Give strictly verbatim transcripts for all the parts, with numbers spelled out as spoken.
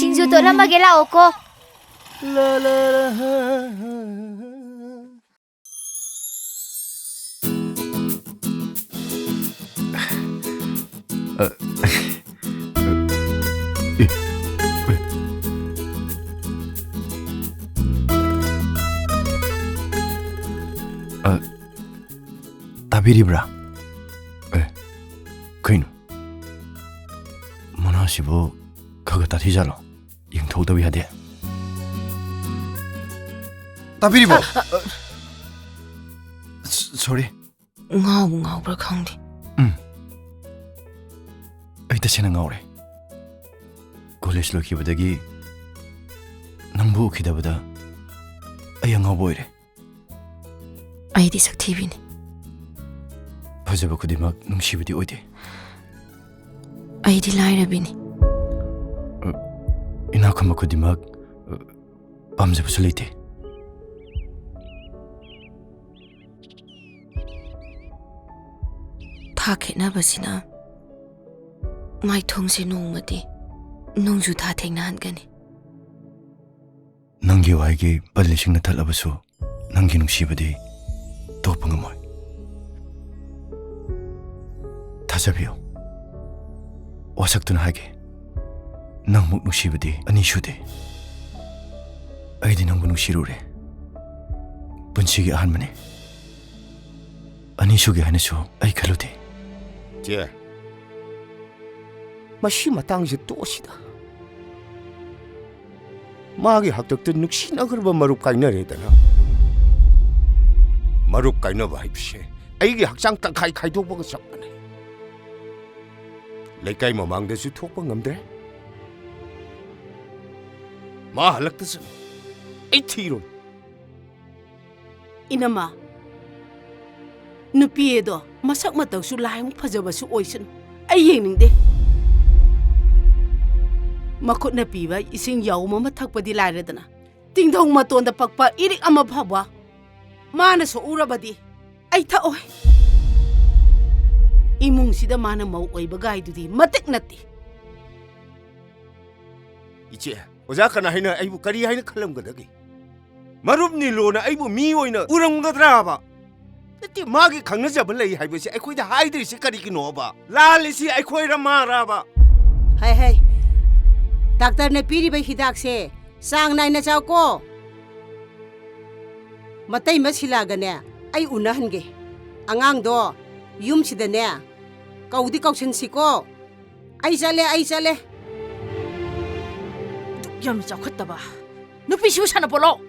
ꯁꯤꯡꯖꯨ ꯇꯣꯠꯂꯝꯃꯒꯦ, ꯂꯥꯛꯑꯣꯀꯣ꯫ ꯇꯥꯕꯤꯔꯤꯕ꯭ꯔꯥ? ꯑꯦ, ꯀꯩꯅꯣ? ꯃꯅꯥꯁꯤꯕꯨ ꯈꯔ ꯈꯔ ꯇꯥꯊꯤꯖꯥꯠꯂꯣ? ꯌꯦꯡꯊꯣꯛꯇꯕ ꯌꯥꯗꯦ꯫ ꯇꯥꯕꯤꯔꯤꯕꯣ? ꯁꯣꯔꯤ꯫ ꯉꯥꯎꯕꯨ ꯉꯥꯎꯕ꯭ꯔꯥ ꯈꯪꯗꯦ꯫ ꯎꯝ꯫ ꯑꯩ ꯇꯁꯦꯡꯅ ꯉꯥꯎꯔꯦ꯫ ꯀꯣꯂꯦꯖ ꯂꯣꯏꯈꯤꯕꯗꯒꯤ ꯅꯪꯕꯨ ꯎꯈꯤꯗꯕꯗ ꯑꯩ ꯑꯉꯥꯎꯕ ꯑꯣꯏꯔꯦ꯫ ꯑꯩꯗꯤ ꯁꯛꯊꯤꯕꯤꯅꯤ꯫ ꯐꯖꯕ ꯈꯨꯗꯤꯡꯃꯛ ꯅꯨꯡꯁꯤꯕꯗꯤ ꯑꯣꯏꯗꯦ꯫ ꯑꯩꯗꯤ ꯂꯥꯏꯔꯕꯤꯅꯤ꯫ ꯏꯅꯥꯛ ꯈꯨꯟꯕ ꯈꯨꯗꯤꯡꯃꯛ ꯄꯥꯝꯖꯕꯁꯨ ꯂꯩꯇꯦ꯫ ꯊꯥ ꯈꯦꯠꯅꯕꯁꯤꯅ ꯃꯥꯏꯊꯣꯡꯁꯦ ꯅꯣꯡꯃꯗꯤ ꯅꯣꯡꯖꯨ ꯊꯥ ꯊꯦꯡꯅꯍꯟꯒꯅꯤ꯫ ꯅꯪꯒꯤ ꯋꯥꯍꯩꯒꯤ ꯄꯜꯂꯤꯁꯤꯡꯅ ꯊꯠꯂꯕꯁꯨ ꯅꯪꯒꯤ ꯅꯨꯡꯁꯤꯕꯗꯤ ꯇꯣꯛꯄ ꯉꯝꯃꯣꯏ꯫ ꯊꯥꯖꯕꯤꯌꯨ, ꯋꯥꯁꯛꯇꯨꯅ ꯍꯥꯏꯒꯦ, ꯅꯪꯃꯨꯛ ꯅꯨꯡꯁꯤꯕꯗꯤ ꯑꯅꯤ ꯁꯨꯗꯦ꯫ ꯑꯩꯗꯤ ꯅꯪꯕꯨ ꯅꯨꯡꯁꯤꯔꯨꯔꯦ, ꯄꯨꯟꯁꯤꯒꯤ ꯑꯍꯥꯟꯕꯅꯤ꯫ ꯑꯅꯤꯁꯨꯒꯤ ꯍꯥꯏꯅꯁꯨ ꯑꯩ ꯈꯜꯂꯨꯗꯦ꯫ ꯆꯦ, ꯃꯁꯤ ꯃꯇꯥꯡꯁꯦ ꯇꯣꯛꯑꯁꯤꯗ꯫ ꯃꯥꯒꯤ ꯍꯥꯛꯇꯛꯇ ꯅꯨꯡꯁꯤꯅꯈ꯭ꯔꯕ ꯃꯔꯨꯞ ꯀꯥꯏꯅꯔꯦꯗꯅ꯫ ꯃꯔꯨꯞ ꯀꯥꯏꯅꯕ ꯍꯥꯏꯕꯁꯦ ꯑꯩꯒꯤ ꯍꯛꯆꯥꯡ ꯇꯪꯈꯥꯏ ꯈꯥꯏꯗꯣꯛꯄꯒ ꯆꯞ ꯃꯥꯟꯅꯩ꯫ ꯂꯩꯀꯥꯏ ꯃꯃꯥꯡꯗꯁꯨ ꯊꯣꯛꯄ ꯉꯝꯗ꯭ꯔꯦ꯫ ꯃꯥ ꯍꯜꯂꯛꯇꯁꯅꯨ꯫ ꯑꯩ ꯊꯤꯔꯣꯏ꯫ ꯏꯅꯝꯃ, ꯅꯨꯄꯤ ꯑꯗꯣ ꯃꯁꯛ ꯃꯇꯧꯁꯨ ꯂꯥꯏꯃꯨꯛ ꯐꯖꯕꯁꯨ ꯑꯣꯏꯁꯅꯨ꯫ ꯑꯩ ꯌꯦꯡꯅꯤꯡꯗꯦ꯫ ꯃꯈꯨꯠꯅ ꯄꯤꯕ ꯏꯁꯤꯡ ꯌꯥꯎꯝ ꯑꯃ ꯊꯛꯄꯗꯤ ꯂꯥꯏꯔꯗꯅ, ꯇꯤꯡꯊꯧ ꯃꯇꯣꯟꯗ ꯄꯛꯄ ꯏꯔꯤꯛ ꯑꯃ ꯐꯥꯎꯕ ꯃꯥꯅ ꯁꯣꯛꯎꯔꯕꯗꯤ ꯑꯩ ꯊꯛꯑꯣꯏ꯫ ꯏꯃꯨꯡꯁꯤꯗ ꯃꯥꯅ ꯃꯧ ꯑꯣꯏꯕꯒꯥꯏꯗꯨꯗꯤ ꯃꯇꯤꯛ ꯅꯠꯇꯦ꯫ ꯏꯆꯦ, ꯑꯣꯖꯥ ꯀꯅꯥ ꯍꯥꯏꯅ ꯑꯩꯕꯨ ꯀꯔꯤ ꯍꯥꯏꯅ ꯈꯜꯂꯝꯒꯗꯒꯦ? ꯃꯔꯨꯞ ꯅꯤꯂꯣꯅ ꯑꯩꯕꯨ ꯃꯤ ꯑꯣꯏꯅ ꯎꯔꯝꯒꯗ꯭ꯔꯥꯕ? ꯅꯠꯇꯦ, ꯃꯥꯒꯤ ꯈꯪꯅꯖꯕ ꯂꯩ ꯍꯥꯏꯕꯁꯦ ꯑꯩꯈꯣꯏꯗ ꯍꯥꯏꯗ꯭ꯔꯤꯁꯦ ꯀꯔꯤꯒꯤꯅꯣꯕ? ꯂꯥꯜꯂꯤꯁꯤ ꯑꯩꯈꯣꯏꯔ ꯃꯥꯔꯕ? ꯍꯩ ꯍꯩ, ꯗꯥꯛꯇꯔꯅ ꯄꯤꯔꯤꯕ ꯍꯤꯗꯥꯛꯁꯦ ꯆꯥꯡ ꯅꯥꯏꯅ ꯆꯥꯎꯀꯣ꯫ ꯃꯇꯩꯃ ꯁꯤꯂꯥꯒꯅꯦ ꯑꯩ ꯎꯅꯍꯟꯒꯦ꯫ ꯑꯉꯥꯡꯗꯣ ꯌꯨꯝꯁꯤꯗꯅꯦ ꯀꯧꯗꯤ ꯀꯧꯁꯟꯁꯤꯀꯣ꯫ ꯑꯩ ꯆꯠꯂꯦ, ꯑꯩ ꯆꯠꯂꯦ꯫ ꯑꯗꯨꯛ ꯌꯥꯝꯅ ꯆꯥꯎꯈꯠꯇꯕ ꯅꯨꯄꯤꯁꯤꯕꯨ ꯁꯥꯟꯅꯄꯣꯠꯂꯣ?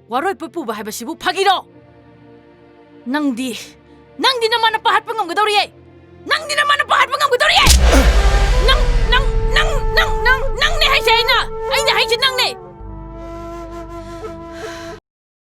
ꯋꯥꯔꯣꯏ ꯄꯣꯠ ꯄꯨꯕ ꯍꯥꯏꯕꯁꯤꯕꯨ ꯐꯥꯒꯤꯔꯣ? ꯅꯪꯗꯤ, ꯅꯪꯗꯤ ꯅꯃꯥ ꯅꯄꯥ ꯍꯥꯠꯄ ꯉꯝꯒꯗꯧꯔꯤꯌꯦ? ꯅꯪꯗꯤ ꯅꯃꯥ ꯅꯄꯥ ꯍꯥꯠꯄ ꯉꯝꯒꯗꯧꯔꯤꯌꯦ?